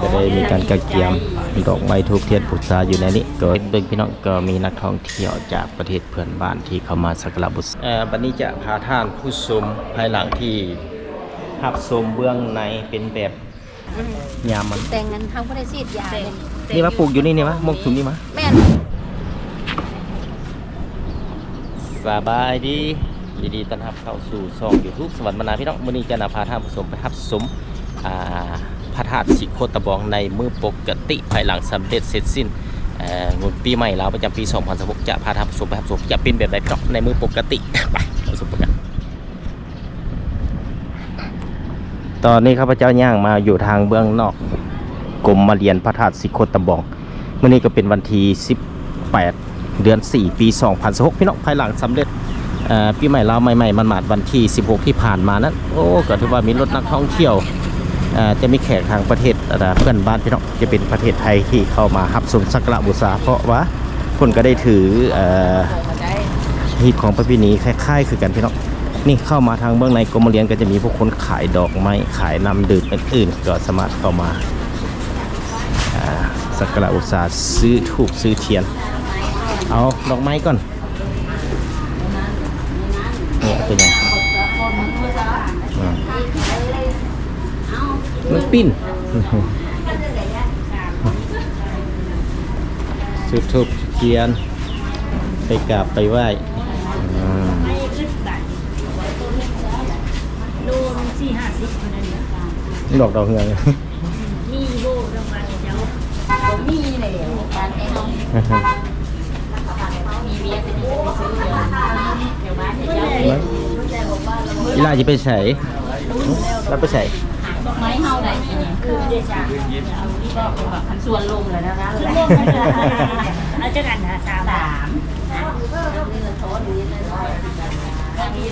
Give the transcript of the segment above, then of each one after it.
ກໍໄດ້ມີການກະກຽມດອກໄມ້ທູບທຽນບູຊາຢູ່ໃນນີ້. ກໍເບິ່ງພີ່ນ້ອງ ກໍມີນັກທ່ອງທ່ຽວຈາກປະເທດເພື່ອນບ້ານທີ່ເຂົ້າມາສັກກາລະບູຊາ. ເອີ ບັດນີ້ຈະພາທ່ານຜູ້ຊົມພາຍຫຼັງທີ່ຮັບຊົມເບື້ອງໃນເປັນແບບ ອືມ ຍາມມັນ ແຕ່ງນັ້ນເຮົາບໍ່ໄດ້ສີດຢາເດ້. ນີ້ມາປູກຢູ່ນີ້ ນີ້ມາ ໝົກຊຸມນີ້ມາ. ແມ່ນ. ສະບາຍດີ ຍິນດີຕ້ອນຮັບເຂົ້າສູ່ຊ່ອງຢູທູບສະຫວັນມານາ ພີ່ນ້ອງ. ມື້ນີ້ຈະນຳພາທ່ານຜູ້ຊົມໄປຮັບຊົມ ອ່າ ພະທາດສີໂຄດຕະບອງໃນມື້ປົກກະຕິ ພາຍຫຼັງສຳເລັດເສັດສິ້ນ ເອີ ບຸນປີໃໝ່ລາວປະຈຳປີສອງພັນຊາວຫົກ ຈະພາທ່ານຜູ້ຊົມໄປຮັບຊົມ ຈະເປັນແບບໃດພີ່ນ້ອງ ໃນມື້ປົກກະຕິ. ໄປ ໄປຊົມກັນ. ຕອນນີ້ຂ້າພະເຈົ້າຍ່າງມາຢູ່ທາງເບື້ອງນອກກົມມະລຽນພະທາດສີໂຄດຕະບອງ. ມື້ນີ້ກໍເປັນວັນທີສິບແປດ ເດືອນສີ່ ປີສອງພັນຊາວຫົກ ພີ່ນ້ອງ. ພາຍຫຼັງສຳເລັດ ເອີ ປີໃໝ່ລາວໃໝ່ໆ ໝາດໆ ວັນທີສິບຫົກທີ່ຜ່ານມານັ້ນ. ໂອ້ ກໍຖືວ່າມີລົດນັກທ່ອງທ່ຽວ ເອີ ຈະມີແຂກທາງປະເທດ ເອີ ເພື່ອນບ້ານ ພີ່ນ້ອງ. ຈະເປັນປະເທດໄທທີ່ເຂົ້າມາຮັບຊົມສັກກາລະບູຊາ ເພາະວ່າເພິ່ນກໍໄດ້ຖື ເອີ ຮີດຄອງປະເພນີຄ້າຍໆຄືກັນ ພີ່ນ້ອງ. ນີ້ເຂົ້າມາທາງເບື້ອງໃນກົມມະລຽນ ກໍຈະມີພວກຄົນຂາຍດອກໄມ້ ຂາຍນ້ຳດື່ມອື່ນໆ ກໍສາມາດເຂົ້າມາ ອ່າ ສັກກາລະບູຊາ ຊື້ທູບຊື້ທຽນ. ເອົາດອກໄມ້ກ່ອນ. ເອີ ເປັນຫຍັງ? ອືມ ມັນປິ່ນ. ຈຸດທູບຈຸດທຽນ ໄປກາບໄປໄຫວ້. ອືມ ໂລໜຶ່ງສີ່ຫ້າສິບເທົ່ານັ້ນນະ. ດອກດາວເຮືອງ ມີຢູ່ບໍ່ ທາງບ້ານເຈົ້າ? ບໍ່ມີແລ້ວ ບ້ານແຕ່ເຮົາ ມີວຽກໄປຊື້ຢູ່ແຖວບ້ານເຈົ້າ. ອີຫຼ້າຊິໄປໃສ? ລາວໄປໃສ? ດອກໄມ້ເຮົາໄດ້ ຄັນສວນລົມແລ້ວນະ ເອົາຈັກອັນຫາ ສາມ ເ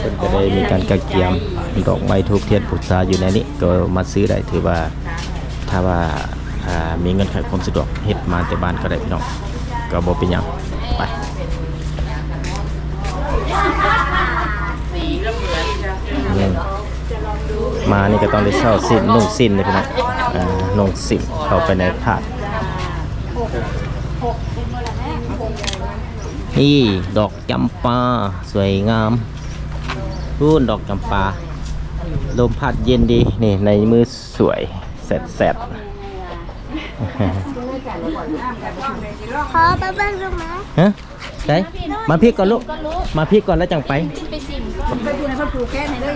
ພິ່ນກໍໄດ້ມີການກະກຽມດອກໄມ້ທູບທຽນບູຊາຢູ່ໃນນີ້ ກໍມາຊື້ໄດ້. ຖືວ່າ ຖ້າວ່າ ອ່າ ມີເງື່ອນໄຂຄວາມສະດວກ ເຮັດມາແຕ່ບ້ານກໍໄດ້ ພີ່ນ້ອງ ກໍບໍ່ເປັນຫຍັງ. ໄປ ອືມ ມານີ້ກໍຕ້ອງໄດ້ເຊົ່າສິ້ນ ນຸ່ງສິ້ນເດ້ ພີ່ນ້ອງ. ອ່າ ນຸ່ງສິ້ນເຂົ້າໄປໃນພາດ. ນີ້ດອກຈຳປາ ສວຍງາມ. ພຸ້ນ ດອກຈຳປາ ລົມພັດເຢັນດີ. ນີ້ ໃນມືສວຍແຊດໆ. ພໍ່ ໄປເບິ່ງລູກໝາ. ຮະ? ໃສ? ມາພີ້ກ່ອນລູກ ມາພີ້ກ່ອນແລ້ວຈັ່ງໄປ.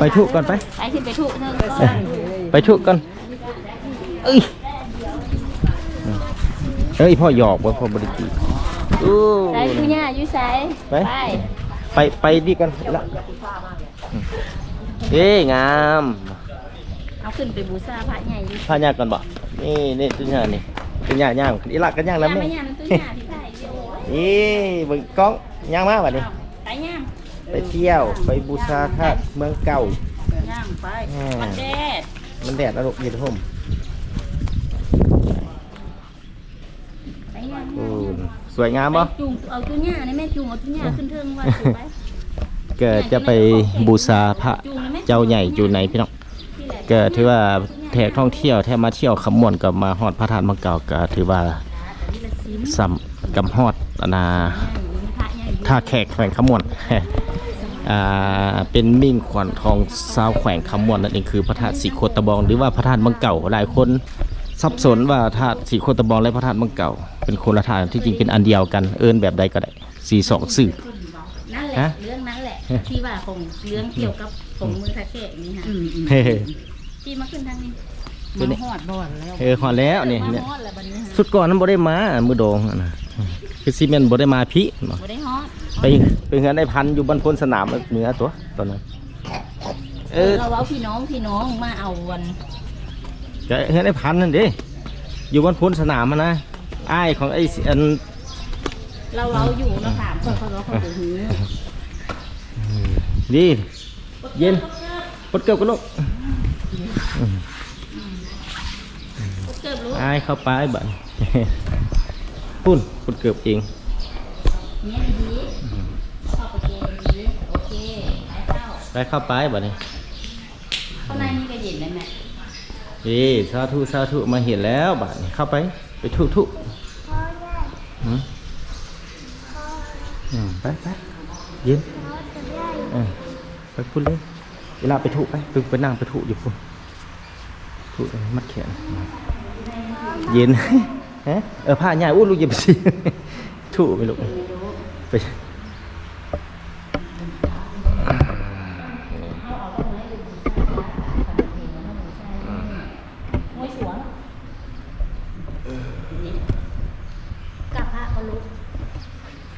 ໄປທຸກ່ອນໄປ. ໄປຂຶ້ນໄປທຸເທີງ ໄປທຸກ່ອນ. ເອີຍ ເອີຍ ພໍ່ຫຍອກບໍ່ ພໍ່ບໍ່ໄດ້ຕີ. ໂອ້ ໃສ ປູຍ່າຢູ່ໃສ? ໄປ ໄປ ໄປດີກ່ອນລະ. ເອີ ງາມ. ເຮົາຂຶ້ນໄປບູຊາພະໃຫຍ່ຢູ່ ພະໃຫຍ່ກ່ອນບໍ່? ນີ້ ນີ້ ຕູຍ່ານີ້ ຕູຍ່າຍ່າງ ອີ່ຫຼ້າກໍຍ່າງນຳແມ່. ເອີ ເບິ່ງກ້ອງ ຍ່າງມາບັດນີ້. ໄປຍ່າງ ໄປທ່ຽວ ໄປບູຊາທາດເມືອງເກົ່າ. ຍ່າງໄປ ມັນແດດ ມັນແດດນະລູກ ຢູ່ຮົ່ມ. ໂອ້ ສວຍງາມບໍ່? ຈູງເອົາຈຸຍ່ານີ້ແມ່ ຈູງເອົາຈຸຍ່າຂຶ້ນເທິງວ່າ. ກໍຈະໄປບູຊາພະເຈົ້າໃຫຍ່ຢູ່ໃນ ພີ່ນ້ອງ. ກໍຖືວ່າແຂກທ່ອງທ່ຽວ ແຖມມາທ່ຽວຄຳມ່ວນ ກໍມາຮອດພະທາດເມືອງເກົ່າ ກໍຖືວ່າສ່ຳກັບຮອດ ອັນນ່າ ທ່າແຂກ ແຂວງຄຳມ່ວນ. ອ່າ ເປັນມິ່ງຂວັນຂອງຊາວແຂວງຄຳມ່ວນນັ້ນເອງ ຄືພະທາດສີໂຄດຕະບອງ ຫຼືວ່າພະທາດເມືອງເກົ່າ. ຫຼາຍຄົນສັບສົນວ່າທາດສີໂຄດຕະບອງ ແລະ ພະທາດເມືອງເກົ່າ ເປັນຄົນລະທາດ. ທີ່ຈິງເປັນອັນດຽວກັນ ເອີ້ນແບບໃດກໍໄດ້ ມີສອງຊື່. ນັ້ນແຫຼະ ຮະ? ເລື່ອງນັ້ນແຫຼະ ທີ່ວ່າຂອງເລື່ອງກ່ຽວກັບຂອງເມືອງທ່າແຂກນີ້ຫັ້ນ. ອືມໆ ທີ່ມາຂຶ້ນທາງນີ້ ມາຮອດບ່ອນແລ້ວ. ເອີ ຮອດແລ້ວນີ້ ມາຮອດແລ້ວບັດນີ້. ຊຸດກ່ອນນັ້ນບໍ່ໄດ້ມາ ມື້ດອງຫັ້ນນະ ຄືຊິແມ່ນບໍ່ໄດ້ມາພີ້ເນາະ. ບໍ່ໄດ້ຮອດ ໄປ ໄປເຮືອນອ້າຍພັນຢູ່ບ້ານໂພນສະໜາມ ເມືອຕົວະຕອນນັ້ນ. ເອີ ເອີ ລາວເວົ້າພີ່ນ້ອງ ພີ່ນ້ອງມາເອົາອັນ ກໍເຮືອນອ້າຍພັນນັ້ນເດ້ ຢູ່ບ້ານໂພນສະໜາມຫັ້ນນະ. ອ້າຍຂອງໄອ້ ອັນ ລາວເວົ້າຢູ່ ລາວຖາມຂ້ອຍ ຂ້ອຍເວົ້າ ຂ້ອຍບໍ່ຮູ້. ດີ ເຢັນ ປົດເກີບກັນລູກ. ປົດເກີບລູກ ອ້າຍເຂົ້າໄປບັດ. ພຸ້ນ ປົດເກີບເອງ. ແນມດີໆ ເຂົ້າໄປເກັບດີໆ. ໂອເຄ ໄປເຂົ້າ ໄປເຂົ້າໄປບັດນີ້. ຂ້າງໃນນີ້ກໍເຢັນໄດ້ແມ່. ເອີ ສາທຸ ສາທຸ ມາເຮັດແລ້ວບາດນີ້ ເຂົ້າໄປ ໄປທຸທຸ ຮຶ ອືມ ໄປ ໄປ ເຢັນ ເອີ ໄປພຸ້ນເລີຍ ເວລາໄປທຸໄປ ໄປ ໄປນັ່ງໄປທຸຢູ່ພຸ້ນ ທຸໃຫ້ມັດແຂນ ເຢັນ ຮະ ເອີ ຜ້າຍ່າຍ ໂອ້ ລູກຢ່າໄປຊີ້ ທຸໄປລູກ ໄປ ຫ້ວຍສວງ ກັບພະກໍລຸກ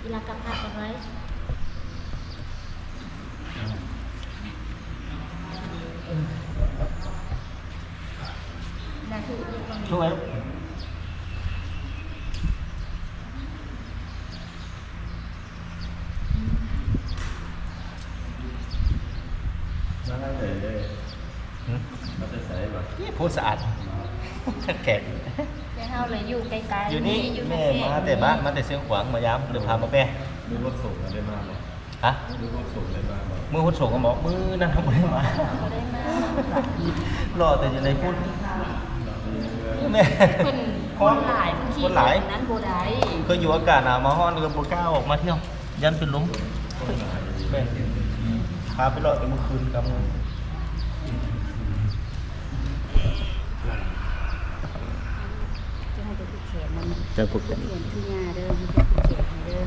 ເວລາກັບພະກໍໄປ ນາທຸ ທຸໄປ ມາທາງໃດເດ້? ຫຶ? ມາແຕ່ໃສວະ? ນີ້ໂພສະອາດ ແຂກ ແຕ່ເຮົາເລີຍຢູ່ໃກ້ໆ ຢູ່ນີ້ ຢູ່ ແມ່ ແຕ່ ມາແຕ່ບ້ານ ມາແຕ່ຊຽງຂວາງ ມາຢາມ ເລີຍພາມາແປ. ມື້ວັນສົກໄດ້ມາບໍ່? ຮະ? ມື້ວັນສົກໄດ້ມາບໍ່? ມື້ວັນສົກກໍບອກ ມື້ນັ້ນບໍ່ໄດ້ມາ ບໍ່ໄດ້ມາ ລໍແຕ່ຢູ່ໃນພຸ້ນ ແມ່ ເພິ່ນຄົນຫຼາຍ ຄົນຫຼາຍ ນັ້ນບໍ່ໄດ້ ເຄີຍຢູ່ອາກາດໜາວມາຮ້ອນກໍບໍ່ກ້າອອກມາທ່ຽວ ຢ້ານເປັນລົມ ແມ່ນ ພາໄປເລາະແຕ່ມື້ຄືນກັບ ຈະໃຫ້ໄປຜູກແຂນນຳ ຈະຜູກແຂນ ຜູກແຂນຄືຍ່າເດີ ຜູກແຂນໃຫ້ເດີ.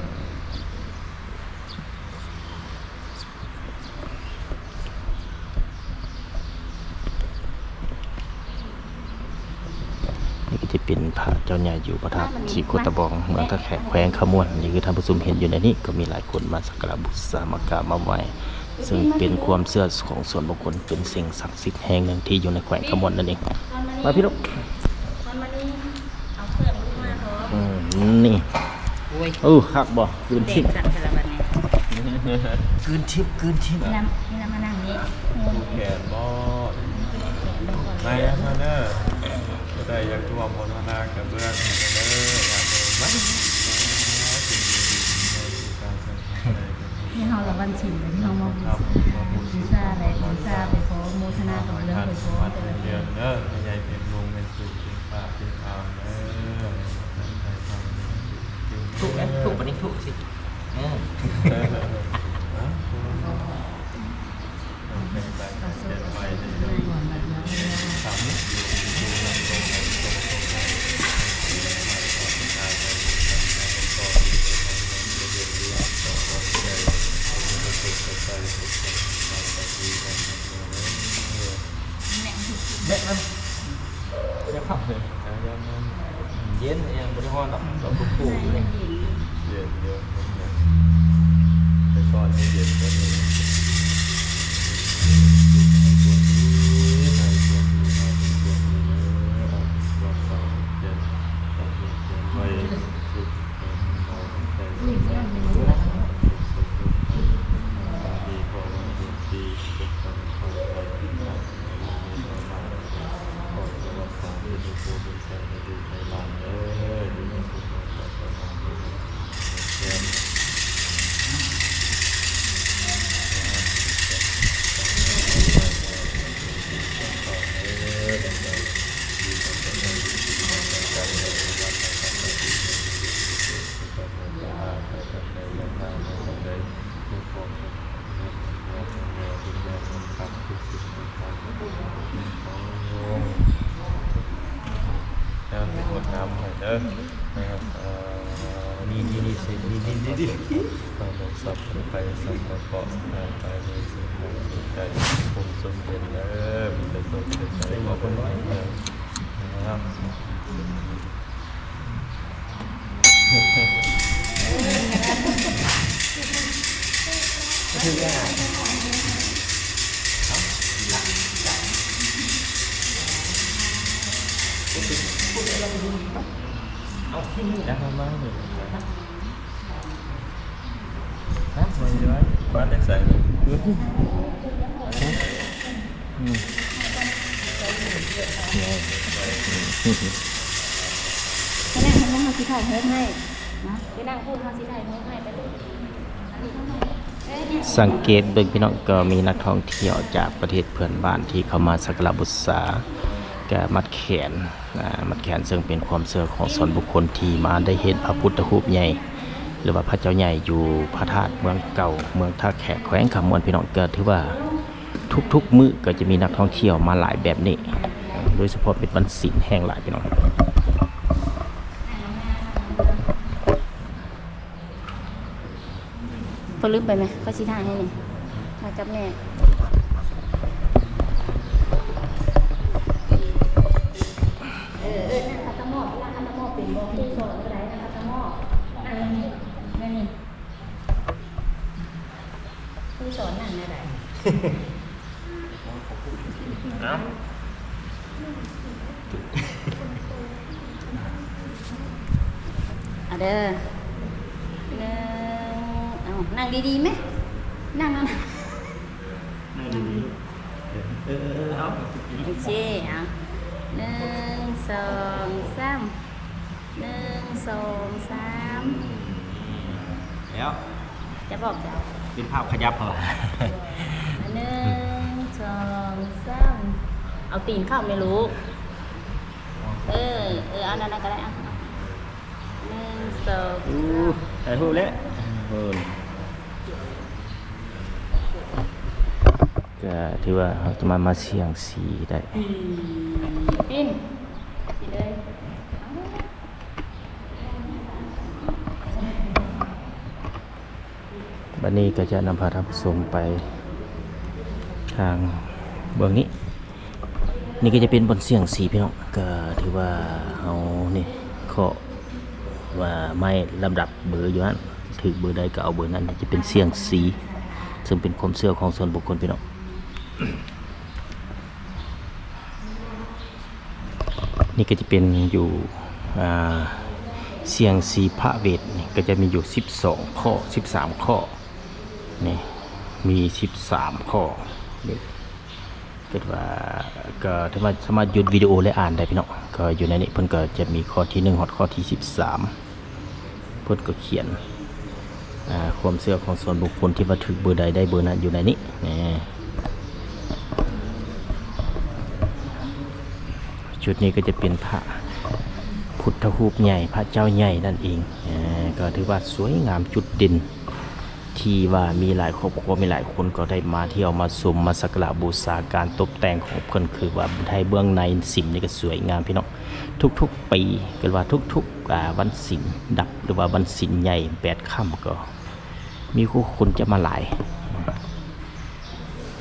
ນີ້ກໍຈະເປັນພະເຈົ້າໃຫຍ່ຢູ່ພະທາດສີໂຄດຕະບອງ ເມືອງທ່າແຂກ ແຂວງຄຳມ່ວນ. ນີ້ຄືທ່ານຜູ້ຊົມເຫັນຢູ່ໃນນີ້ ກໍມີຫຼາຍຄົນມາສັກກາລະບູຊາ ມາກາບມາໄຫວ້ ເຊິ່ງເປັນຄວາມເຊື່ອຂອງສ່ວນບຸກຄົນ ເປັນສິ່ງສັກສິດແຫ່ງໜຶ່ງທີ່ຢູ່ໃນແຂວງຄຳມ່ວນນັ້ນເອງ. ມາພີ່ລູກ ຕອນມານີ້ ເອົາເຄື່ອງລູກມາພ້ອມ ອືມ ນີ້ ໂອ້ຍ ໂອ້ ຄັກບໍ່? ກືນທິບ ແດກຄັກແທ້ລະບັດນີ້ ກືນທິບ ກືນທິບ ນີ້ນຳ ນີ້ນຳ ມານັ່ງນີ້ ແຂນບໍ່? ມາເດີ ມາເດີ ຜູ້ໃດຢາກຮ່ວມໂມທະນາກະເບື້ອງໃຫ້ເດີ ຍາດໂຍມ ມາ ນີ້ເຮົາລະວັນສິນ ທີ່ເຮົາມາບູຊາ ບູຊາໄດ້ ບູຊາໄປພ້ອມ ໂມທະນາກັບເລື່ອງໄປພ້ອມ ເດີ ເດີ ແມ່ໃຫຍ່ເປັນລຸງ ເປັນສຸກ ເປັນປ້າ ເປັນອາວ ເດີ ໃຫ້ໝົດທັງໄທທັງເມືອງ ທຸກເດ້ ທຸກບັດນີ້ທຸກຊິ ເອີ ແບະມັນ ແບະເຂົ້າເລີຍ ເຢັນ ຍັງບໍ່ໄດ້ຮ້ອນດອກ ລອງທຸກໆຢູ່ນີ້ ເຢັນຢູ່ ໄປຊ້ອນໃຫ້ເຢັນກ່ອນ ງາມໃຫ້ເດີ ນີ້ ນີ້ ນີ້ ນີ້ ນີ້ ນີ້ ໄປ ສັບໄປ ສັບໄປ ເກາະ ໄປ ໄປ ໄປ ໄປ ຄົນສົມເປັນເດີ ມີແຕ່ສົມເປັນໄປ ເກາະ ໄປ ໄປ ງາມ. ມາແຕ່ໃສ? ອືມ ອືມ ໄປນັ່ງ ໄປນັ່ງ ເຮົາຊິຖ່າຍຮູບໃຫ້ເນາະ ໄປນັ່ງພຸ້ນ ເຮົາຊິຖ່າຍຮູບໃຫ້ ໄປລູກ ສັງເກດເບິ່ງພີ່ນ້ອງ ກໍມີນັກທ່ອງທ່ຽວຈາກປະເທດເພື່ອນບ້ານທີ່ເຂົ້າມາສັກກາລະບູຊາ ກະມັດແຂນ ອາ ມັດແຂນ ເຊິ່ງເປັນຄວາມເຊື່ອຂອງສ່ວນບຸກຄົນທີ່ມາໄດ້ເຫັນພະພຸດທະຮູບໃຫຍ່ ຫຼືວ່າພະເຈົ້າໃຫຍ່ຢູ່ພະທາດເມືອງເກົ່າ ເມືອງທ່າແຂກ ແຂວງຄຳມ່ວນ ພີ່ນ້ອງ. ກະຖືວ່າທຸກໆມື້ກະຈະມີນັກທ່ອງທ່ຽວມາຫຼາຍແບບນີ້ ໂດຍສະເພາະເປັນວັນສິນແຮງຫຼາຍ ພີ່ນ້ອງ. ເຂົາລືມໄປແມ ເຂົາຊິຖ່າຍໃຫ້ນີ້ ມາກັບແມ່. ເອີ ເອີ ນັ່ງຂັດຕະໝໍ້ ນັ່ງຂັດຕະໝໍ້ເປັນບໍ່? ຄູສອນກໍໄດ້ ນັ່ງຂັດຕະໝໍ້ ນັ່ງແນວນີ້ ແນວນີ້ ຄູສອນນັ່ງແນວໃດ? ເອົາ ເອົາເດີ ໜຶ່ງ ເອົາ ນັ່ງດີໆແມ ນັ່ງ ນັ່ງ ນັ່ງດີໆ ເອີ ເອີ ເອີ ເອົາ ໂອເຄ ເອົາ ໜຶ່ງ ສອງ ສາມ ໜຶ່ງ ສອງ ສາມ ແລ້ວ ຈະບອກເຈົ້າ ເປັນພາບຂະຫຍັບເຮົາ ໜຶ່ງ ສອງ ສາມ ເອົາຕີນເຂົ້າແມ່ລູກ ເອີ ເອີ ເອົານັ້ນກໍໄດ້ ເອົາ ໜຶ່ງ ສອງ ສາມ ຖ່າຍຮູບແລ້ວ ເອີ ກະຖືວ່າເຮົາສາມາດມາສ່ຽງຊີໄດ້ ປີ້ນ ປີ້ນເລີຍ. ບັດນີ້ກໍຈະນຳພາທ່ານຜູ້ຊົມໄປທາງເບື້ອງນີ້ ນີ້ກໍຈະເປັນບ່ອນສ່ຽງຊີພີ່ນ້ອງ ກໍຖືວ່າເຮົານີ້ເຄາະວ່າໄມ້ລຳດັບເບີຢູ່ຫັ້ນ ຖືກເບີໃດກໍເອົາເບີນັ້ນ ຈະເປັນສ່ຽງຊີ ເຊິ່ງເປັນຄວາມເຊື່ອຂອງສ່ວນບຸກຄົນພີ່ນ້ອງ. ນີ້ກໍຈະເປັນຢູ່ ອ່າ ສ່ຽງຊີພະເວດນີ້ກໍຈະມີຢູ່ສິບສອງຂໍ້ ສິບສາມຂໍ້ ນີ້ມີສິບສາມຂໍ້ ນີ້ ເກີດວ່າ ກໍສາມາດ ສາມາດຢຸດວິດີໂອ ແລະ ອ່ານໄດ້ພີ່ນ້ອງ ກໍຢູ່ໃນນີ້ເພິ່ນກໍຈະມີຂໍ້ທີໜຶ່ງຮອດຂໍ້ທີສິບສາມ ເພິ່ນກໍຂຽນ ອ່າ ຄວາມເຊື່ອຂອງສ່ວນບຸກຄົນທີ່ວ່າຖືກເບີໃດໄດ້ເບີນັ້ນຢູ່ໃນນີ້ ນີ້ ຈຸດນີ້ກໍຈະເປັນພະພຸດທະຮູບໃຫຍ່ ພະເຈົ້າໃຫຍ່ນັ້ນເອງ ອ່າ ກໍຖືວ່າສວຍງາມ ຈຸດເດັ່ນທີ່ວ່າມີຫຼາຍຄອບຄົວ ມີຫຼາຍຄົນກໍໄດ້ມາທ່ຽວ ມາຊົມ ມາສັກກາລະບູຊາ ການຕົບແຕ່ງຂອງເພິ່ນ ຄືວ່າໄທເບື້ອງໃນສິມນີ້ກໍສວຍງາມພີ່ນ້ອງ ທຸກໆປີ ເອີ້ນວ່າທຸກໆ ອ່າ ວັນສິນດັບ ຫຼືວ່າວັນສິນໃຫຍ່ແປດຄ່ຳ ກໍມີຜູ້ຄົນຈະມາຫຼາຍ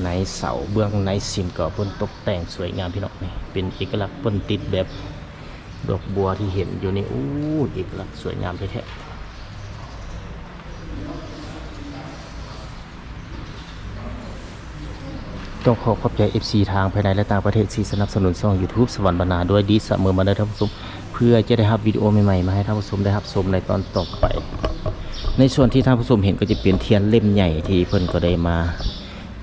ໃນເສົາເບື້ອງໃນສິມກໍເພິ່ນຕົກແຕ່ງສວຍງາມພີ່ນ້ອງ ນີ້ເປັນເອກະລັກ ເພິ່ນຕິດແບບດອກບົວທີ່ເຫັນຢູ່ນີ້ ໂອ້ ເອກະລັກສວຍງາມແທ້ໆ. ຕ້ອງຂໍຂອບໃຈເອັຟຊີທາງພາຍໃນ ແລະ ຕ່າງປະເທດທີ່ສະໜັບສະໜູນຊ່ອງຢູທູບສະຫວັນບັນນາດ້ວຍດີສະເໝີມາເດີທ່ານຜູ້ຊົມ ເພື່ອຈະໄດ້ຮັບວິດີໂອໃໝ່ໆມາໃຫ້ທ່ານຜູ້ຊົມໄດ້ຮັບຊົມໃນຕອນຕໍ່ໄປ. ໃນສ່ວນທີ່ທ່ານຜູ້ຊົມເຫັນກໍຈະເປັນທຽນເຫຼັ້ມໃຫຍ່ທີ່ເພິ່ນກໍໄດ້ມາ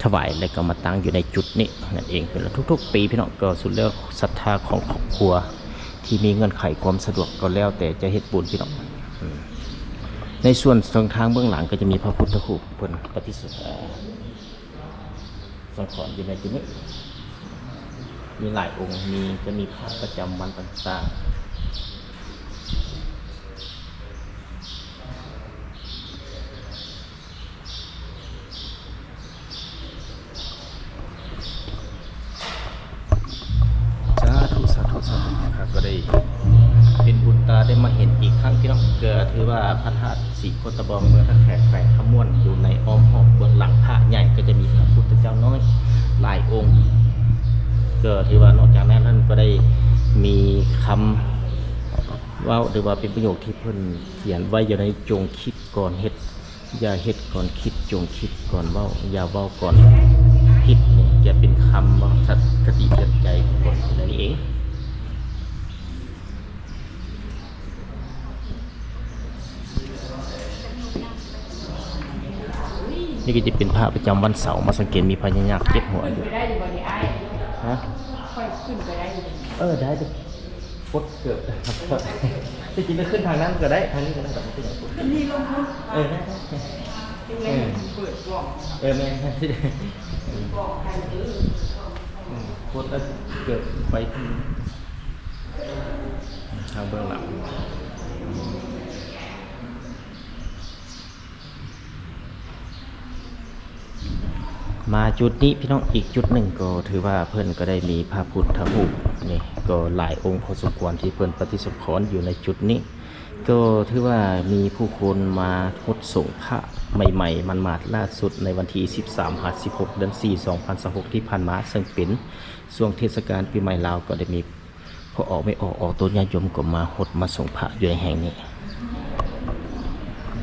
ຖວາຍ ແລະ ກໍມາຕັ້ງຢູ່ໃນຈຸດນີ້ນັ້ນເອງ ເປັນທຸກໆປີພີ່ນ້ອງ ກໍສຸດແລ້ວສັດທາຂອງຄອບຄົວທີ່ມີເງື່ອນໄຂຄວາມສະດວກ ກໍແລ້ວແຕ່ຈະເຮັດບຸນພີ່ນ້ອງ. ໃນສ່ວນເທິງທາງເບື້ອງຫຼັງກໍຈະມີພະພຸດທະຮູບເພິ່ນປະຕິສະຖານ ສັງຂອນຢູ່ໃນທີ່ນີ້ ມີຫຼາຍອົງ ມີ ຈະມີພະປະຈຳວັນຕ່າງໆ. ສາທຸ ສາທຸ ສາທຸ ຂ້າກໍໄດ້ເປັນບຸນຕາໄດ້ມາເຫັນອີກຄັ້ງພີ່ນ້ອງ ກໍຖືວ່າພະທາດສີໂຄດຕະບອງ ເມືອງທ່າແຂກ ແຂວງຄຳມ່ວນ ຢູ່ໃນອ້ອມຮອບເບື້ອງຫຼັງພະໃຫຍ່ ກໍຈະມີພະພຸດທະເຈົ້ານ້ອຍຫຼາຍອົງ ກໍຖືວ່ານອກຈາກນັ້ນ ເພິ່ນກໍໄດ້ມີຄຳເວົ້າ ຫຼືວ່າເປັນປະໂຫຍກທີ່ເພິ່ນຂຽນໄວ້ຢູ່ໃນ ຈົ່ງຄິດກ່ອນເຮັດ ຢ່າເຮັດກ່ອນຄິດ ຈົ່ງຄິດກ່ອນເວົ້າ ຢ່າເວົ້າກ່ອນຜິດ ນີ້ຈະເປັນຄຳເວົ້າສັດ ຄະຕິເຕືອນໃຈຂອງຄົນຄົນນີ້ເອງ. ນີ້ກໍຈະເປັນພະປະຈຳວັນເສົາ ມາສັງເກດມີພະຍານາກເຈັດຫົວຢູ່. ຮະ? ຂ້ອຍຂຶ້ນໄປໄດ້ຢູ່ເດ. ເອີ ໄດ້ເດ. ປົດເກີບ ທີ່ຈິງໄປຂຶ້ນທາງນັ້ນກໍໄດ້ ທາງນີ້ກໍໄດ້ ດອກ ຂຶ້ນນີ້ລົງພຸ້ນ. ເອີ ໄດ້ ໄດ້ ເອີ ເປີດກ້ອງ ເອີ ແມ່ນ ກ້ອງໄທ ເອີ. ກົດແລ້ວເກີດໄປທາງເບື້ອງຫຼັງ. ມາຈຸດນີ້ພີ່ນ້ອງ ອີກຈຸດໜຶ່ງ ກໍຖືວ່າເພິ່ນກໍໄດ້ມີພະພຸດທະຮູບນີ້ ກໍຫຼາຍອົງພໍສົມຄວນທີ່ເພິ່ນປະຕິສັງຂອນຢູ່ໃນຈຸດນີ້. ກໍຖືວ່າມີຜູ້ຄົນມາຫົດສົງພະໃໝ່ໆ ໝາດໆ ລ່າສຸດໃນວັນທີສິບສາມ ຫາ ສິບຫົກ ເດືອນສີ່ ສອງພັນຊາວຫົກ ທີ່ຜ່ານມາ ເຊິ່ງເປັນຊ່ວງເທດສະການປີໃໝ່ລາວ ກໍໄດ້ມີພໍ່ອອກແມ່ອອກ ອອກຕົນຍາດໂຍມກໍມາຫົດມາສົງພະຢູ່ໃນແຫ່ງນີ້.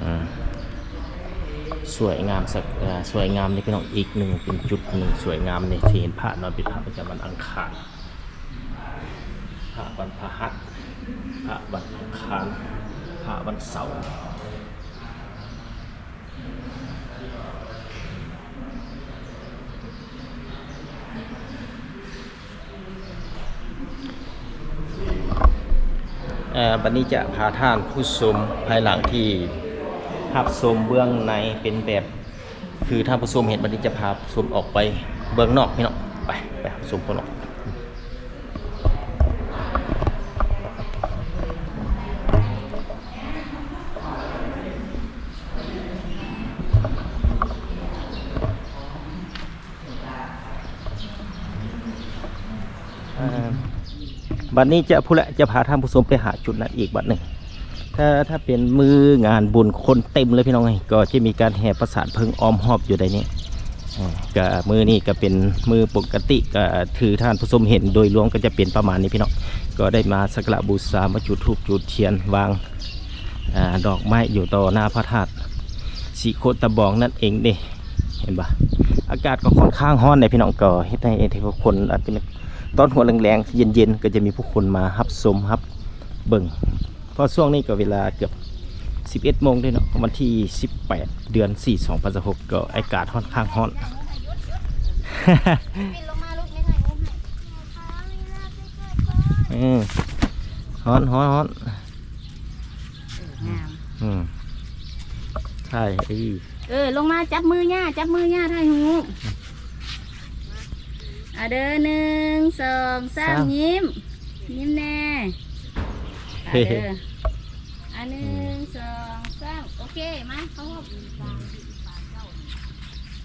ອາ ສວຍງາມສັກ ເອີ ສວຍງາມນີ້ພີ່ນ້ອງ ອີກໜຶ່ງ ເປັນຈຸດໜຶ່ງສວຍງາມນີ້ ທີ່ເຫັນພະນອນ ເປັນພະປະຈຳວັນອັງຄານ ພະວັນພະຫັດ ພະວັນອັງຄານ ພະວັນເສົາ. ເອີ ບັດນີ້ຈະພາທ່ານຜູ້ຊົມ ພາຍຫຼັງທີ່ຮັບຊົມເບື້ອງໃນເປັນແບບ ຄືທ່ານຜູ້ຊົມເຫັນ ບັດນີ້ຈະພາຊົມອອກໄປເບື້ອງນອກພີ່ນ້ອງ. ໄປ ໄປຮັບຊົມເບື້ອງນອກ. ເອີ ບັດນີ້ຈະ ພຸ້ນແຫຼະ ຈະພາທ່ານຜູ້ຊົມໄປຫາຈຸດນັ້ນອີກບັດໜຶ່ງ. ຖ້າ ຖ້າເປັນມື້ງານບຸນຄົນເຕັມເລີຍພີ່ນ້ອງເອີຍ ກໍຈະມີການແຫ່ປະສາດເຜິ້ງອ້ອມຮອບຢູ່ໃນນີ້. ເອີ ກະມື້ນີ້ກະເປັນມື້ປົກກະຕິ ກະຖືທ່ານຜູ້ຊົມເຫັນໂດຍລວມກໍຈະເປັນປະມານນີ້ພີ່ນ້ອງ. ກໍໄດ້ມາສັກກາລະບູຊາ ມາຈຸດທູບຈຸດທຽນ ວາງ ອ່າ ດອກໄມ້ຢູ່ຕໍ່ໜ້າພະທາດສີໂຄດຕະບອງນັ້ນເອງເດ້. ເຫັນບໍ່? ອາກາດກໍຄ່ອນຂ້າງຮ້ອນເດ້ພີ່ນ້ອງ ກໍເຮັດໃຫ້ ເຮັດໃຫ້ຜູ້ຄົນອາດຈະ ຕອນຫົວແລງໆ ເຢັນໆ ກໍຈະມີຜູ້ຄົນມາຮັບຊົມ ຮັບເບິ່ງ ເພາະຊ່ວງນີ້ກໍເວລາເກືອບສິບເອັດໂມງເດ້ເນາະ ວັນທີສິບແປດ ເດືອນສີ່ ສອງພັນຊາວຫົກ ກໍອາກາດຄ່ອນຂ້າງຮ້ອນ. ເອີ ຮ້ອນ ຮ້ອນ ຮ້ອນ. ເອີ ງາມ ອືມ ຖ່າຍ ເອີ ເອີ ລົງມາ ຈັບມືຍ່າ ຈັບມືຍ່າ ຖ່າຍຮູບ. ອາ ເດີ ໜຶ່ງ ສອງ ສາມ ສາມ ຍິ້ມ ຍິ້ມແນ່. ອາ ເດີ ອາ ໜຶ່ງ ສອງ ສາມ ໂອເຄ ມາ ເຂົ້າຮ່ວມ.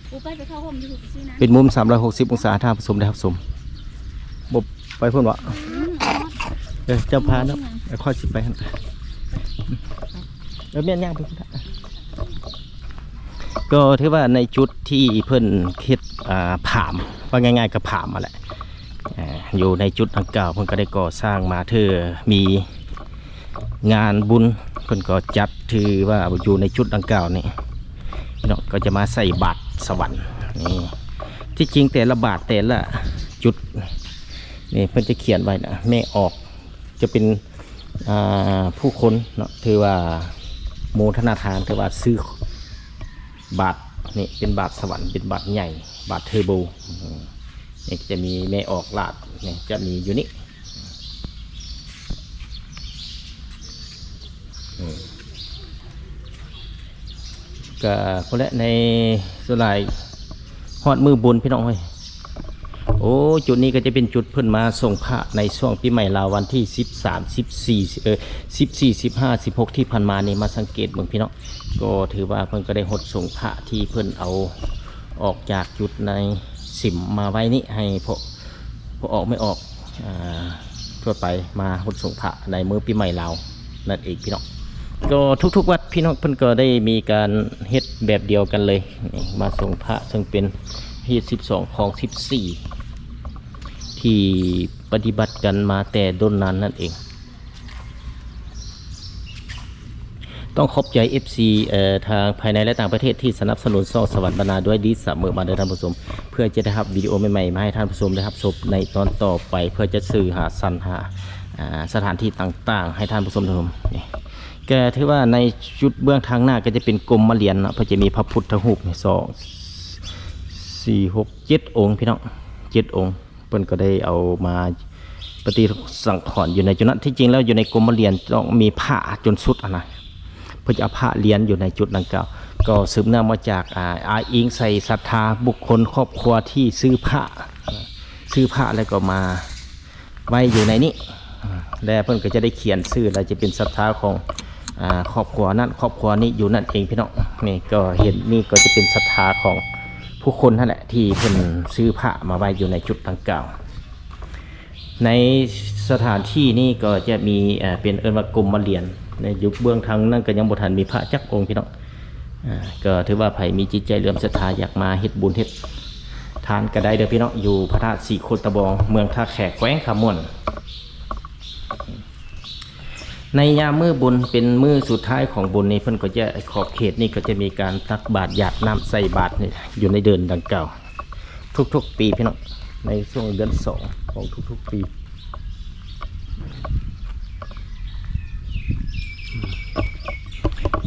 ກູໄປ ໄປເຂົ້າຮ່ວມຢູ່ຊື່ນະ ເປັນມຸມສາມຮ້ອຍຫົກສິບອົງສາ ໃຫ້ທ່ານຜູ້ຊົມໄດ້ຮັບຊົມ. ບໍ່ ໄປພຸ້ນວະ? ອືມ ເອີ ເຈົ້າພາເນາະ ເອີ ຂ້ອຍຊິໄປຫັ້ນ. ເອີ ແມ່ນ ຍ່າງໄປພຸ້ນລະ. ກໍຖືວ່າໃນຈຸດທີ່ເພິ່ນເຮັດ ອ່າ ຜາມ ວ່າງ່າຍໆ ກໍຜາມຫັ້ນແຫຼະ. ອ່າ ຢູ່ໃນຈຸດດັ່ງກ່າວ ເພິ່ນກໍໄດ້ກໍ່ສ້າງມາ ຖືມີງານບຸນ ເພິ່ນກໍຈັດ ຖືວ່າຢູ່ໃນຈຸດດັ່ງກ່າວນີ້ເນາະ ກໍຈະມາໃສ່ບາດສະຫວັນນີ້. ທີ່ຈິງແຕ່ລະບາດ ແຕ່ລະຈຸດນີ້ ເພິ່ນຈະຂຽນໄວ້ນະ ແມ່ອອກ ຈະເປັນ ອ່າ ຜູ້ຄົນເນາະ ຖືວ່າໂມທະນາທານ ຖືວ່າຊື້ບາດນີ້ ເປັນບາດສະຫວັນ ເປັນບາດໃຫຍ່ ບາດເທີໂບ. ນີ້ກໍຈະມີແມ່ອອກລາດ ນີ້ຈະມີຢູ່ນີ້. ອືມ ກະພຸ້ນແຫຼະ ໃນສ່ວນຫຼາຍຮອດມື້ບຸນພີ່ນ້ອງເອີຍ. ໂອ້ ຈຸດນີ້ກໍຈະເປັນຈຸດເພິ່ນມາສົງພະໃນຊ່ວງປີໃໝ່ລາວ ວັນທີສິບສາມ ສິບສີ່ ເອີ ສິບສີ່ ສິບຫ້າ ສິບຫົກ ທີ່ຜ່ານມານີ້ ມາສັງເກດເບິ່ງພີ່ນ້ອງ ກໍຖືວ່າເພິ່ນກໍໄດ້ຫົດສົງພະທີ່ເພິ່ນເອົາອອກຈາກຈຸດໃນສິມມາໄວ້ນີ້ ໃຫ້ພໍ່ ພໍ່ອອກແມ່ອອກ ອ່າ ທົ່ວໄປມາຫົດສົງພະໃນມື້ປີໃໝ່ລາວນັ້ນເອງພີ່ນ້ອງ. ກໍທຸກໆວັດພີ່ນ້ອງເພິ່ນກໍໄດ້ມີການເຮັດແບບດຽວກັນເລີຍ ນີ້ມາສົງພະ ເຊິ່ງເປັນຮີດສິບສອງ ຄອງສິບສີ່ ທີ່ປະຕິບັດກັນມາແຕ່ດົນນານນັ້ນເອງ. ຕ້ອງຂອບໃຈ ເອັຟຊີ ເອີ ທາງພາຍໃນ ແລະ ຕ່າງປະເທດທີ່ສະໜັບສະໜູນຊ່ອງສະຫວັນບັນນາດ້ວຍດີສະເໝີມາເດີທ່ານຜູ້ຊົມ ເພື່ອຈະໄດ້ຮັບວິດີໂອໃໝ່ໆ ມາໃຫ້ທ່ານຜູ້ຊົມໄດ້ຮັບຊົມໃນຕອນຕໍ່ໄປ ເພື່ອຈະສື່ຫາສັນຫາ ອ່າ ສະຖານທີ່ຕ່າງໆ ໃຫ້ທ່ານຜູ້ຊົມໄດ້ຊົມ. ນີ້ກໍຖືວ່າໃນຈຸດເບື້ອງທາງໜ້າກໍຈະເປັນກົມມະລຽນເນາະ ເພິ່ນຈະມີພະພຸດທະຮູບ ສອງ ສີ່ ຫົກ ເຈັດອົງພີ່ນ້ອງ ເຈັດອົງ. ເພິ່ນກໍໄດ້ເອົາມາປະຕິສັງຂອນຢູ່ໃນຈຸດນັ້ນ. ທີ່ຈິງແລ້ວຢູ່ໃນກົມມະລຽນຕ້ອງມີພະຈົນສຸດຫັ້ນນະ ເພິ່ນຈະເອົາພະລຽນຢູ່ໃນຈຸດດັ່ງກ່າວ ກໍສືບເນື່ອງມາຈາກ ອາ ອ້າງອີງໃສ່ສັດທາບຸກຄົນຄອບຄົວທີ່ຊື້ພະ ອາ ຊື້ພະແລ້ວກໍມາໄວ້ຢູ່ໃນນີ້ ແລະເພິ່ນກໍຈະໄດ້ຂຽນຊື່ ແລະຈະເປັນສັດທາຂອງ ອາ ຄອບຄົວນັ້ນຄອບຄົວນີ້ຢູ່ນັ້ນເອງພີ່ນ້ອງ. ນີ້ກໍເຫັນ ນີ້ກໍຈະເປັນສັດທາຂອງຜູ້ຄົນຫັ້ນແຫຼະ ທີ່ເພິ່ນຊື້ພະມາໄວ້ຢູ່ໃນຈຸດດັ່ງກ່າວ. ໃນສະຖານທີ່ນີ້ກໍຈະມີ ເອີ່ ເປັນເອີ້ນວ່າກົມມະລຽນ ໃນຢູ່ເບື້ອງທາງນັ້ນກໍຍັງບໍ່ທັນມີພະຈັກອົງພີ່ນ້ອງ. ເອີ່ ກໍຖືວ່າໃຜມີຈິດໃຈເຫຼື້ອມສັດທາ ຢາກມາເຮັດບຸນເຮັດທານກໍໄດ້ເດີພີ່ນ້ອງ ຢູ່ພະທາດສີໂຄດຕະບອງ ເມືອງທ່າແຂກ ແຂວງຄຳມ່ວນ. ໃນຍາມມື້ບຸນເປັນມື້ສຸດທ້າຍຂອງບຸນນີ້ ເພິ່ນກໍຈະ ຂອບເຂດນີ້ກໍຈະມີການຕັກບາດ ຢາດນ້ຳໃສ່ບາດນີ້ ຢູ່ໃນເດີ່ນດັ່ງກ່າວ ທຸກໆປີພີ່ນ້ອງ ໃນຊ່ວງເດືອນສອງຂອງທຸກໆປີ.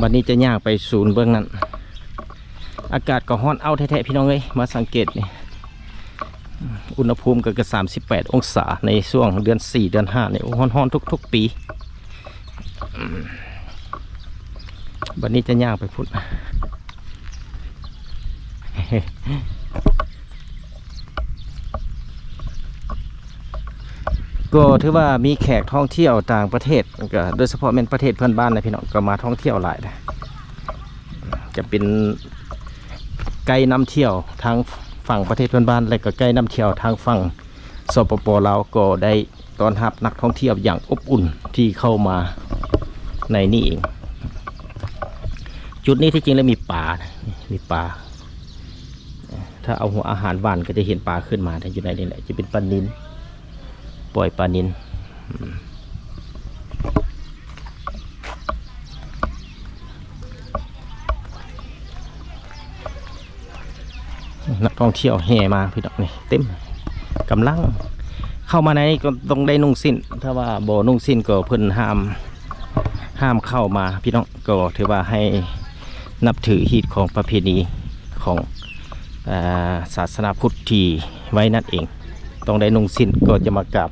ບັດນີ້ຈະຍ່າງໄປໂຊນເບື້ອງນັ້ນ ອາກາດກໍຮ້ອນເອົ້າແທ້ໆ ພີ່ນ້ອງເອີຍ ມາສັງເກດນີ້ ອຸນຫະພູມກໍ ກໍສາມສິບແປດອົງສາ ໃນຊ່ວງເດືອນສີ່ເດືອນຫ້ານີ້ ໂອ້ ຮ້ອນໆທຸກໆປີ. ບັດນີ້ຈະຍ່າງໄປພຸ້ນ ກໍຖືວ່າມີແຂກທ່ອງທ່ຽວຕ່າງປະເທດ ກໍໂດຍສະເພາະແມ່ນປະເທດເພື່ອນບ້ານນະພີ່ນ້ອງ ກໍມາທ່ອງທ່ຽວຫຼາຍນະ. ຈະເປັນໄກນຳທ່ຽວທາງຝັ່ງປະເທດເພື່ອນບ້ານ ແລະກໍໄກນຳທ່ຽວທາງຝັ່ງ ສປປ ລາວ ກໍໄດ້ຕ້ອນຮັບນັກທ່ອງທ່ຽວຢ່າງອົບອຸ່ນທີ່ເຂົ້າມາໃນນີ້ເອງ. ຈຸດນີ້ທີ່ຈິງແລ້ວມີປາ ມີປາ ຖ້າເອົາຫົວອາຫານຫວ່ານກໍຈະເຫັນປາຂຶ້ນມາ ແຕ່ຢູ່ໃນນີ້ແຫຼະ ຈະເປັນປານິນ ປ່ອຍປານິນ. ນັກທ່ອງທ່ຽວແຫ່ມາພີ່ນ້ອງນີ້ ເຕັມ ກຳລັງເຂົ້າມາໃນນີ້ກໍຕ້ອງໄດ້ນຸ່ງສິ້ນ ຖ້າວ່າບໍ່ນຸ່ງສິ້ນກໍເພິ່ນຫ້າມ ຫ້າມເຂົ້າມາພີ່ນ້ອງ. ກໍຖືວ່າໃຫ້ນັບຖືຮີດຄອງປະເພນີຂອງ ອາ ສາສະໜາພຸດທີ່ໄວ້ນັ້ນເອງ ຕ້ອງໄດ້ນຸ່ງສິ້ນ ກໍຈະມາກາບ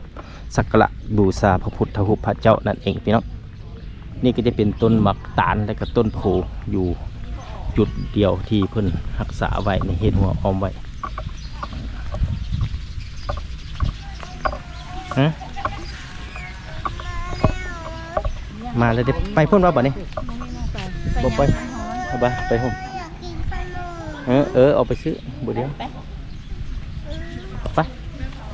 ສັກກາລະບູຊາພະພຸດທະຮູບພະເຈົ້ານັ້ນເອງພີ່ນ້ອງ. ນີ້ກໍຈະເປັນຕົ້ນໝາກຕານ ແລະກະຕົ້ນໂພຢູ່ຈຸດດຽວທີ່ເພິ່ນຮັກສາໄວ້ ໃນເຮັດຫົວອ້ອມໄວ້. ຮະ ມາແລ້ວເດ້ ໄປພຸ້ນວ່າບັດນີ້ ບໍ່ໄປ ເອົາໄປ ໄປພຸ້ນ. ເອີ ເອີ ອອກໄປຊື້ ບໍ່ດຽວ ໄປ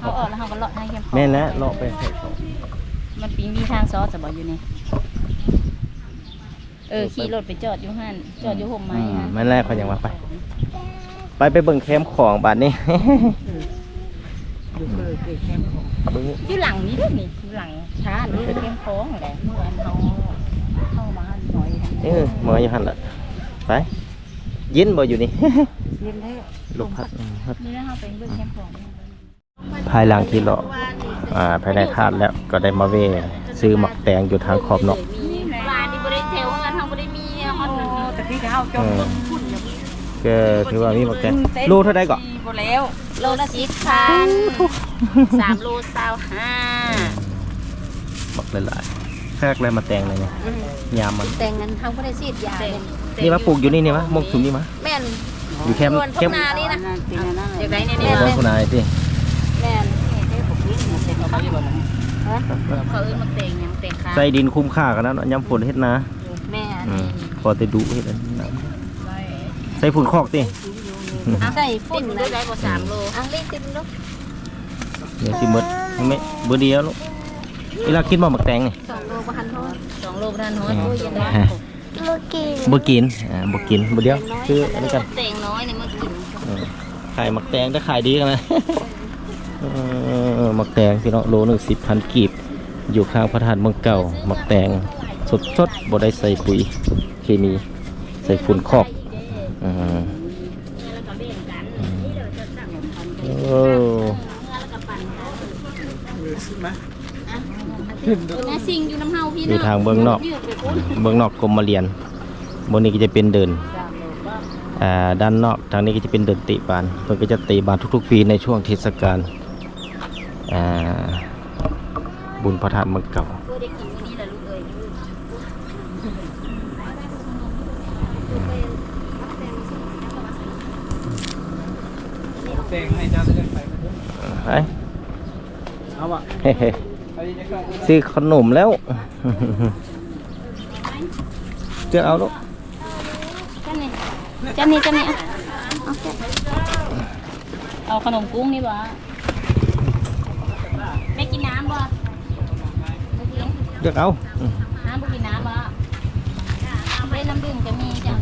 ເຮົາອອກແລ້ວເຮົາກໍເລາະທາງແຄມຂອງ ແມ່ນແລ້ວ ເລາະໄປ ມັນປີມີທາງຊອດຊະບໍ່ຢູ່ນີ້. ເອີ ຂີ່ລົດໄປຈອດຢູ່ຫັ້ນ ຈອດຢູ່ຮົ່ມໄມ້ຫັ້ນ ແມ່ນແລ້ວ ຂ້ອຍຍັງວ່າໄປ ໄປ ໄປເບິ່ງແຄມຂອງບາດນີ້. ຢູ່ເກີດແຄມຂອງ ເບິ່ງ ຢູ່ຫຼັງນີ້ເດ້ນີ້ ຢູ່ຫຼັງຊານນີ້ແຄມຂອງແຫຼະ ເມື່ອອັນເຮົາເຂົ້າມາໜ້ອຍ ເອີ ເມື່ອຢູ່ຫັ້ນລະ ໄປ ເຢັນບໍ່ຢູ່ນີ້? ເຢັນແທ້ ລົມພັດ ລົມພັດ ນີ້ເຮົາໄປເບິ່ງແຄມຂອງ. ພາຍຫຼັງທີ່ເລາະ ອາ ພາຍໃນທາດແລ້ວ ກໍໄດ້ມາແວ່ຊື້ໝາກແຕງຢູ່ທາງຂອບນອກ. ວານນີ້ບໍ່ໄດ້ແຖວເຮືອນເຮົາບໍ່ໄດ້ມີຮອດນັ້ນ ແຕ່ທີ່ເຮົາຈອດ ເອີ ກໍຖືວ່າມີໝາກແຕງ ໂລເທົ່າໃດເກາະ? ບໍ່ແລ້ວ ໂລລະສິບພັນ ສາມໂລຊາວຫ້າ ບັກຫຼາຍໆ ຄັກແລ້ວໝາກແຕງນີ້ ອືມ ຍາມມັນ ແຕງນັ້ນເຮົາບໍ່ໄດ້ສີດຢາເດ້. ນີ້ວ່າປູກຢູ່ນີ້ ນີ້ວ່າໝົກສຸມນີ້ວ່າ ແມ່ນ ຢູ່ແຄມ ແຄມ ນີ້ນະ ຢາກໄດ້ແນ່ໆ ບ່ອນພຸ້ນນາຍຕິ ແມ່ນ ເຂົາເອີ້ນໝາກແຕງຫຍັງ ແຕງຄາ ໃສ່ດິນຄຸ້ມຄ່າຂະໜາດເນາະ ຍາມຝົນເຮັດນາ ແມ່ນ ອືມ ພໍແຕ່ດຸເຮັດນາ ໃສ່ຝຸ່ນຄອກຕິ ໃສ່ຝຸ່ນໄດ້ບໍ່ ສາມໂລ ອັນນີ້ຕິດລົບ ດຽວຊິໝົດ ແມ່ ເບີດດຽວລູກ ອີ່ຫຼ້າກິນບໍ່ໝາກແຕງນີ້ ສອງໂລບໍ່ທັນຮອດ ສອງໂລບໍ່ທັນຮອດ ອືມ ໂອ້ຍ ບໍ່ກິນ ອ່າ ບໍ່ກິນ ບໍ່ດຽວ ຄືອັນນີ້ກັນ ແຕງນ້ອຍນີ້ມາກິນ ເອີ ຂາຍໝາກແຕງແຕ່ຂາຍດີຂະໜາດ ເອີ ໝາກແຕງພີ່ນ້ອງ ໂລໜຶ່ງສິບພັນກີບ ຢູ່ຂ້າງພະທາດເມືອງເກົ່າ ໝາກແຕງສົດໆ ບໍ່ໄດ້ໃສ່ປຸ໋ຍເຄມີ ໃສ່ຝຸ່ນຄອກ ອືມ ເອີ ມາ ຢູ່ທາງເບື້ອງນອກ ເບື້ອງນອກກົມມະລຽນ ບ່ອນນີ້ກໍຈະເປັນເດີ່ນ ອ່າ ດ້ານນອກ ທາງນີ້ກໍຈະເປັນເດີ່ນເຕະບານ ເພິ່ນກໍຈະເຕະບານທຸກໆປີໃນຊ່ວງເທດສະການ ອ່າ ບຸນພະທາດເມືອງເກົ່າ. ແຕ່ງໃຫ້ເຈົ້າເລີຍໄປ ໄປ ເຮີ້ ຊື້ຂະໜົມແລ້ວ ເລືອກເອົາລູກ ຈານນີ້ ຈານນີ້ ຈານນີ້ ເອົາ ເອົາຂະໜົມກຸ້ງນີ້ບໍ່? ແມ່ກິນນ້ຳບໍ່? ບໍ່ກິນ ເລືອກເອົາ ອືມ ນ້ຳບໍ່ກິນນ້ຳບໍ່? ເດ້ ນ້ຳດື່ມກໍມີຈ້າ.